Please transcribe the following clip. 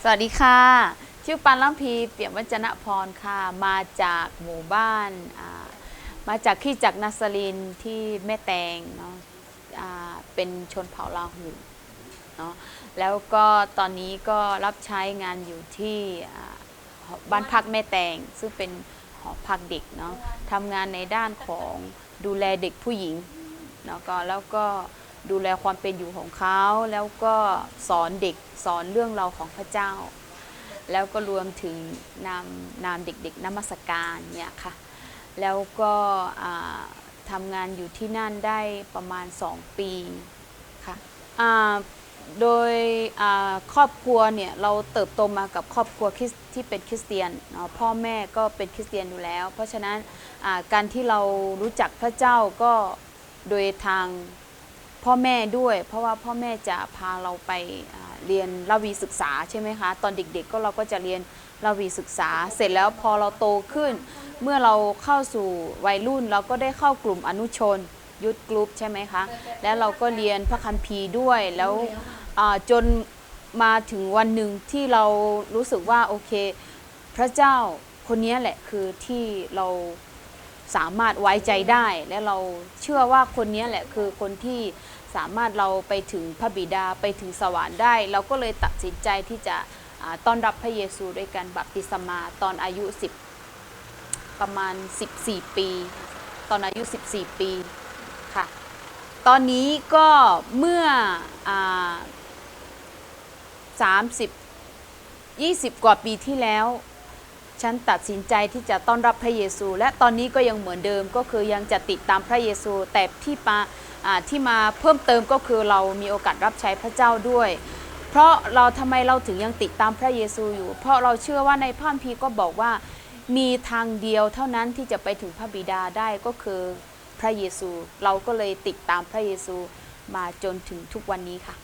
สวัสดีค่ะ ชื่อปานล้ำพี เปี่ยมวัจนพรค่ะ มาจากหมู่บ้าน อ่า มาจากคริสตจักรนาซารินที่แม่แตงเนาะ อ่า เป็นชนเผ่าลาหูเนาะ แล้วก็ตอนนี้ก็รับใช้งานอยู่ที่ อ่า หอ- บ้านพักแม่แตง ซึ่งเป็นหอพักเด็กเนาะ ทำงานในด้านของดูแลเด็กผู้หญิงเนาะ ก็ แล้วก็ดูแลความเป็นอยู่ของเขา แล้วก็สอนเด็ก สอนเรื่องราวของพระเจ้า แล้วก็รวมถึงนำ นำเด็กๆนมัสการเนี่ยค่ะ แล้วก็ อ่า ทำงานอยู่ที่นั่นได้ประมาณ สอง ปีค่ะ อ่า โดย อ่า ครอบครัวเนี่ย เราเติบโตมากับครอบครัวคริส- ที่เป็นคริสเตียนเนาะ พ่อแม่ก็เป็นคริสเตียนอยู่แล้ว เพราะฉะนั้น อ่า การที่เรารู้จักพระเจ้าก็โดยทางพ่อแม่ด้วย เพราะว่าพ่อแม่จะพาเราไป อ่า เรียนราวีศึกษาใช่ไหมคะ ตอนเด็กๆก็เราก็จะเรียนราวีศึกษา เสร็จแล้วพอเราโตขึ้น เมื่อเราเข้าสู่วัยรุ่น เราก็ได้เข้ากลุ่มอนุชน Youth Group ใช่ไหมคะ แล้วเราก็เรียนพระคัมภีร์ด้วย แล้ว อ่า จนมาถึงวันหนึ่งที่เรารู้สึกว่า โอเค พระเจ้าคนนี้แหละคือที่เราสามารถไว้ใจได้ และเราเชื่อว่าคนนี้แหละคือคนที่สามารถเราไปถึงพระบิดา ไปถึงสวรรค์ได้ เราก็เลยตัดสินใจที่จะ อ่า ต้อนรับพระเยซูด้วยการบัพติศมาตอนอายุ สิบ ประมาณ สิบสี่ ปี ตอนอายุ สิบสี่ ปีค่ะ ตอนนี้ก็เมื่อ อ่า สามสิบ ยี่สิบ กว่าปีที่แล้ว ฉันตัดสินใจที่จะต้อนรับพระเยซู และตอนนี้ก็ยังเหมือนเดิม ก็คือยังจะติดตามพระเยซู แต่ที่มา อ่า ที่มาเพิ่มเติมก็คือเรามีโอกาสรับใช้พระเจ้าด้วย เพราะเรา ทำไมเราถึงยังติดตามพระเยซูอยู่ เพราะเราเชื่อว่าในพระคัมภีร์ก็บอกว่า มีทางเดียวเท่านั้นที่จะไปถึงพระบิดาได้ก็คือพระเยซู เราก็เลยติดตามพระเยซูมาจนถึงทุกวันนี้ค่ะ